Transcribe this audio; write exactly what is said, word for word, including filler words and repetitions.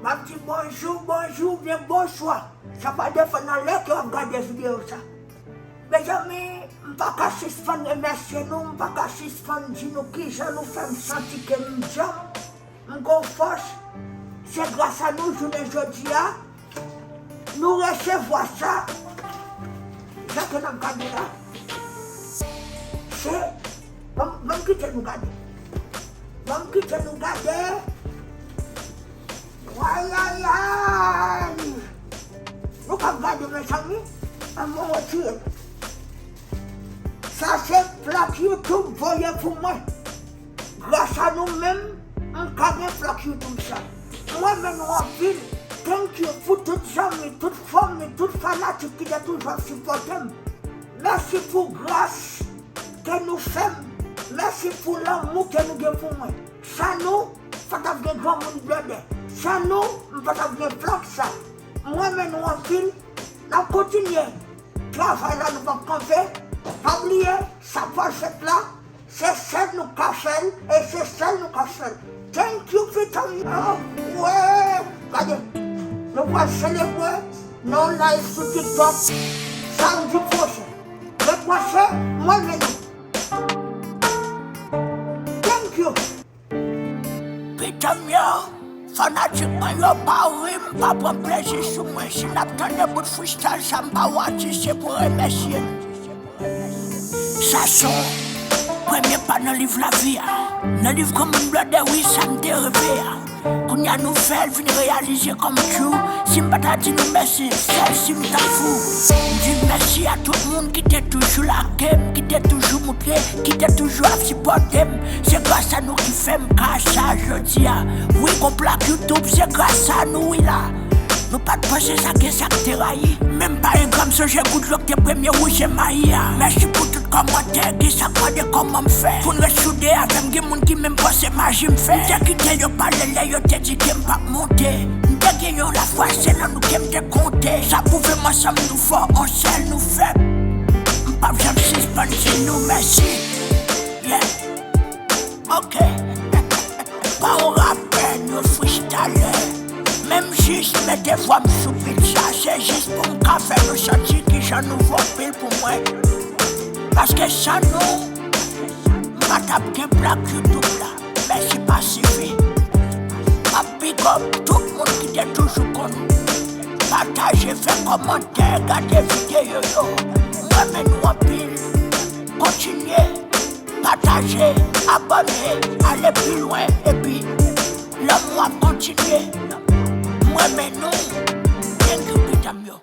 M ap di bonjou, bonjou, oubyen bonswa. Sa pa depann nan lè ke w ap gade videyo sa. Mezanmi, m pa ka sispann remèsye nou, m pa ka sispann di nou kijan nou fè m santi ke m djanm, m gon fòs. Se gras a nou jounen jodi a, nou resevwa sa. Jan ke n ap gade la, se, ban m, ban m kite nou gade. Ban m kite nou gade. Wayayay! Nou ka gade, mezanmi, an mwen retire l. Sa se plak YouTube voye pou mwen. Gras a nou menm, m ka gen plak YouTube sa. Mwen renmen nou anpil. Thank you pou tout zanmi, tout fanmi, tout fanatik ki te toujou ap sipòte m. Mèsi pou gras ke nou fè m. Mèsi pou lanmou ke nou gen pou mwen. San nou, pa t ap gen granmoun blòdè. San nou, m pa t ap gen plak sa. Mwen renmen nou anpil. N ap kontinye travay la, nou p ap kanpe. Pa bliye, sa pral fèt la, se sèl nou ka fè l, e se sèl nou ka fè l. Thank you, Peter. Oh, wè, gade, nou pral selebre nan live sou TikTok samdi pwochen. Ret branche, mwen renmen nou. Thank you. Pitanm yo, fanatik mwen yo, pa ri m, pa pran plezi sou mwen. Si n ap tande bout freestyle sa, m pa wè atis se pou remèsye m. Sa se yon premye pa nan liv lavi a. Nan liv granmoun blòdè, wi, sa m te reve a. Kounye a nouvèl vin reyalize kòm true. Si m pa ta di nou mèsi, sèl si m ta fou. M di mèsi a tout moun ki te toujou lake m, ki te toujou moutre, ki te toujou ap sipòte m. Se gras a nou ki fè m ka sa jodi a. Wi, gon plak YouTube, se gras a nou, wi la. Nou pa t panse sa gen sa k te rayi. Menm pa engra, m sonje goudlo k te premye wouze mayi a. Mèsi pou tout kòmantè, gen sa k mande kòman m fè pou n ret soude avè m. Gen moun ki menm panse maji m fè. M te kite yo pale lè yo te di ke m p ap monte. M te gen yon lafwa, se nan nou ke m te konte. Sa pwouve m ansanm nou fò, on sèl nou fèb. M p ap janm sispann di nou mèsi. Yeah. Ok. Pa yon rapè, nou freestyler. Menm jis mete vwa m sou beat sa, se jis pou m ka fè nou santi kijan nou vo anpil pou mwen. Paske san nou, m pa t ap gen plak YouTube la. Mèsi pa sifi. M ap big up tout moun ki te toujou konn pataje, fè kòmantè, gade videyo yo. M renmen nou anpil. Kontinye pataje, abòne, ale pi lwen, epi lanmou ap kontinye. M renmen nou. Thank you, pitanm yo.